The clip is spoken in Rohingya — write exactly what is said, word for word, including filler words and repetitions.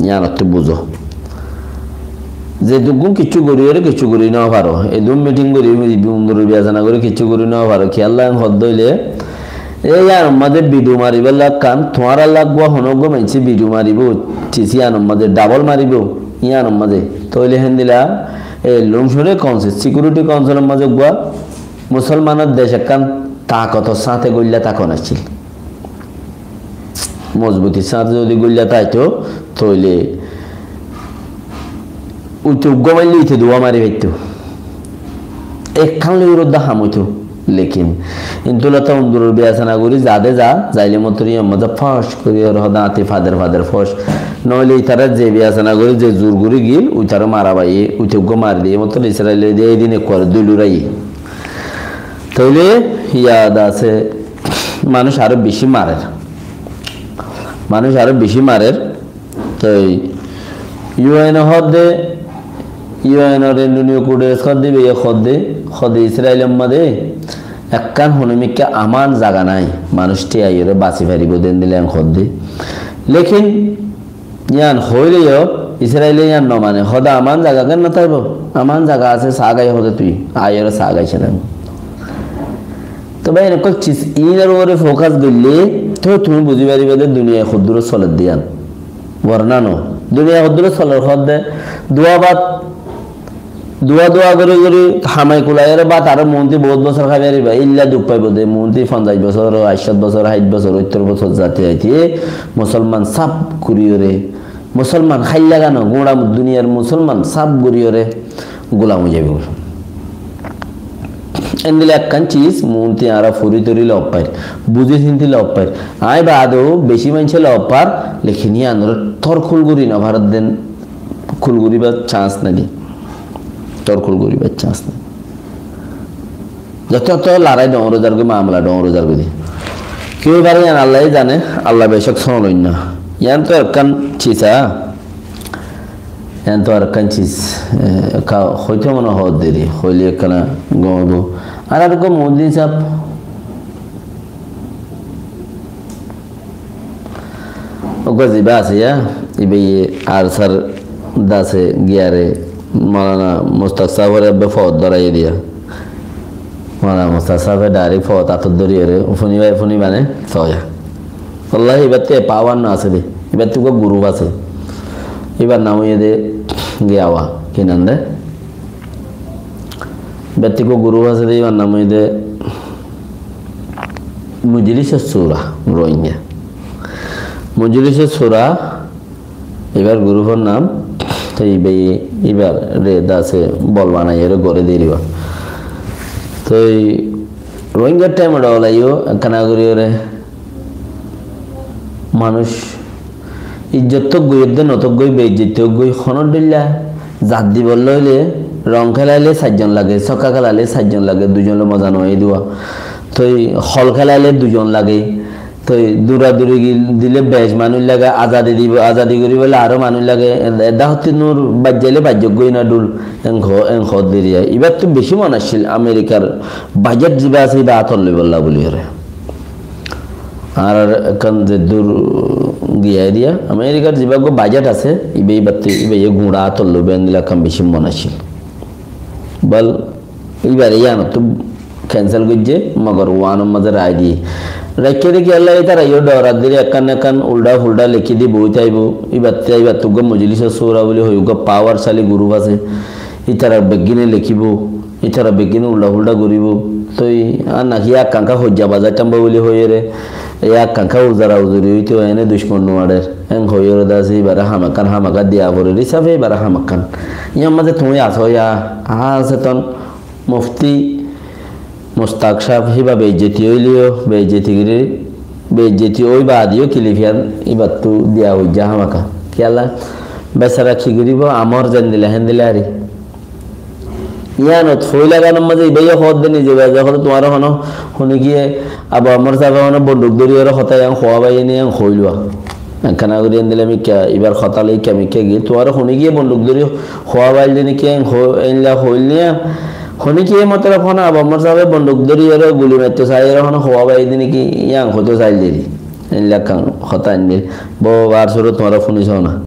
Yíanottú buzó. Ze duggún kiccú gorí óre kiccú gorí no faró. Edún miting gorí, unduror biyasana gorí kiccú gorí no faró. Kiyólla en hoódde óile, e yíanor mazé bidiu maribólla ekkán, tuáñralla eggúa honó eggúa maincé bidiu maribó, tis yíanor mazé dhabol maribó, yíanor mazé. Tóile héndilla, e lum cúre kouncil, sikiuriti kouncilor mazé eggúa Musolmanor dec ekkán takotor sáñte góilla takon accíl. Mozbutir sáñte zodi góilla táito, tóile uite uggúa maille uite duwá mari faittó. Ekkán loi uródda ham óito. Lekin intú lota unduror biyasana gorí zade za, zaile mottor yían mazé fósh gorí óre hoódde añti fader fader fósh. Noóile itará ze biyasana gorí ze zur gorí gil, uitará mara baiye, uite uggúa mari diye mottor Israile diye, edin ekkuare dóil uraiye. Tóile yad asé, manúic aró bicí marer. Manúic aró bicí marer. Toi U N hoódde, U N or Antonio Guterres hoódde, ibáye hoódde, hoódde Israilor mazé ekkán honó mikká aman zaga nái, manúic tiyaiyoré basi faribó de endilla en hoódde. Lekin yían hoóileyo Israile yían no mane, hoódde aman zaga ken no táibo? Aman zaga asé, saá gai hoódde tui, aiyoré saá gai cé nái. Te bái, enekká cis iínor uore focus goille, te tuñí buzí faribá de duniyai hoddúr soler de yían. Warna no. Duniyai hoddúr soler hoódde, duwa bát, duwa duwa gorí gorí hamai kulaiyóre bát aró muúnti boóut bosór hái faribá. Illa duk faibo de, muúnti fonzaic bosór, aiccót bosór, háit bosór, óittor bosór zaite zaite Musolman sáf goríyoré, Musolman háilla gano, gúñça duniyar Musolman sáf goríyoré gulam ói zaibói. Endilla ekkán cis muúnti añára furi tori lof fair, buzi sinti lof fair. Aññí baade bicí maincé lof far, lekin yíanoré torkul gorí no faredde, kul goríbar chance nái de. Torkul goríbar chance nái. Zoto zoto lorai dhoóñr ói zargói, mamela dhoóñr ói zargói de. Ki ói fare yían Allaye zane, Allah becók sóon óinna. Yían to ekkán cis a. Yían to ar ekkán cis, e, ka-, hoito mone hoó deri, hoile ekkán gom óibo. Ar ar uggúa Muinuddin sáb, uggúa ziba asé yá, ibáye ARSA r dase giyaré Maulana Mustak sábore ebbe foót dórai diya. Maulana Mustak sábe direct foót átot dóriyoré, fúni bái, fúni bane, soóya. Wallahi, ibáttu e power no asé de. Ibáttu uggúa group asé. Ibar nam óiye de Giyawa. Ki nam de? Ibáttu uggúa group asé de, ibar nam óiye de Mujlis Shura Rohingya. Mujlis Shura, ibar group or nam, te iba, ibar re dase bol banaiyóre goré de iba. Te Rohingya time ot olaiyó ekkán goríyoré manúic izzot tók goi, edde no tók goi, beizzot tók goi, honó dhóilla zat dibolla óile, rong kélaile sair zon lage, sokka kélaile sair zon lage, dui zon loi moza no óiye de. Toi hol kélaile dui zon lage, toi dura duri gil-, dile bec manúic lage, azadi dibo, azadi goríbolla aró manúic lage, edde hottí nur baijjaile baijjok goi na dhul, en ho-, en hoó deriya. Ibattu beci mon accíl Amerikar bajet ziba asé, iba átot loibolla buli goré. Ar ekkán zeddur giya eriya, Amerikar ziba uggúa bajet asé, iba ibattú, iba iye guñça átot loibo, endilla ekkán beci mon accíl. Bal, ibare yíanottú cancel goijjé, mogor uánor mazé rai diyé. Raikké de kiyólla, itará yó dhorar diri ekkán ekkán uldha fuldha lekí di boói táibo, ibattú, ibattú uggúa Mujlis Shura buli hoi, uggúa powershali group asé, itará beggíne lekíbo. Itará beggíne uldha fuldha goríbo. Toi ar naki akkánka hoijja bazaitám buli hoiyóre, e akkánka uzara uzuri óito ene ducmon nuarer. En hoiyóre dase ibare hamakkán hamakká diya forer hísafe ibare hamakkán. Yían mazé tuñí asó ya, asé ton mufti Mustak sáb híba beizzoti óileyo, beizzoti gorí, beizzoti ói baade yó kilif yían ibattú diya foijjé hamakká. Kiyólla? Besara ki goríbo, amor zendilla héndilla ari. Yíanot foila ganor mazé ibáye hoódde nize beza hoódde tuáñra hono, hone giyé Abu Ammar sábe hono bonduk dóriyoré hotá yían hoóa báiye ni yían hoóilwa. Ekkán gorí endilla mikká ibar hotá loi ikká mikká giyé tuáñra hone giyé bonduk dóri hoóa báil de ni ki yían ho-, einla hoóil ni yían. Hone giyé motolob hono Abu Ammar sábe bonduk dóriyoré guli maitto saiyóre hono hoóa báiye de ni ki yían hoitó sail de ri. Einla ekkán hotá aindé. Bo bar suru tuáñra fúniso na.